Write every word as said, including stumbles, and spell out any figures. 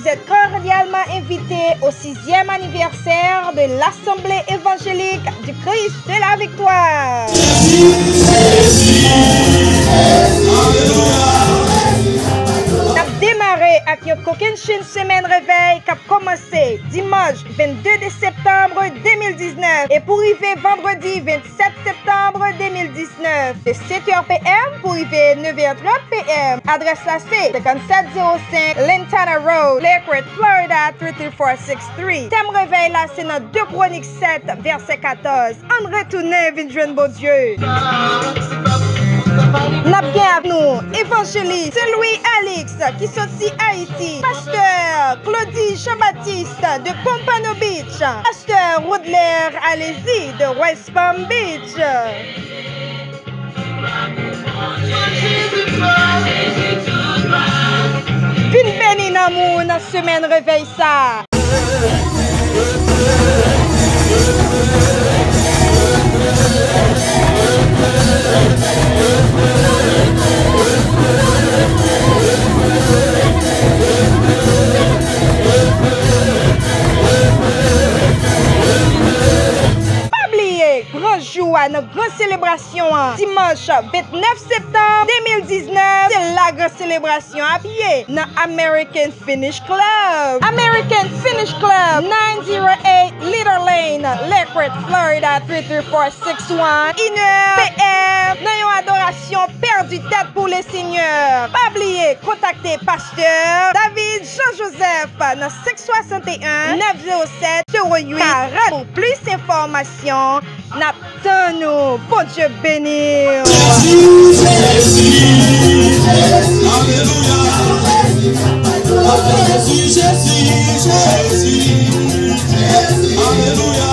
Vous êtes cordialement invités au sixième anniversaire de l'Assemblée évangélique du Christ de la Victoire. N ap demare ak yon kokennchenn semèn revèy k ap kòmanse dimanch vennde septanm de mil diznèf e pou rive vandredi vennsèt septanm de mil diznèf, de sept heures P M pou rive neuf heures trente P M. Adrès la se senkannsenk zewo senk Lantana Road, Lakewood, Florida, three three four six three. Tèm revèy la se nan de Kwonik sèt, vèsè katòz. Ann retounen vin jwenn Bondye. N ap gen ak nou evanjelis Saint Louis Alix ki soti Ayiti, pastè Claudy Jean-Baptiste de Pompano Beach, pastè Rodler Alezi de West Palm Beach. Vin beni nan moun nan semèn revèy sa. Pa bliye, gran jou a nan gran selebrasyon an, dimanch vennèf septanm de mil diznèf, se la gran selebrasyon ap ye nan American Finish Club. American Finish Club, nine zero eight Leader Lane, Lakewood, Florida, three three four six one, inè P M, nan yon adorasyon pèdi tèt pou Lesenyè. Pa bliye kontakte pastè David Jean Joseph nan senk swasanteyen, nèf zewo sèt, zewo uit, karant pou plis enfòmasyon. N ap tann ou. Bondye beni w. Jezi, Jezi, Jezi, alelouya. Jezi, Jezi, Jezi, alelouya.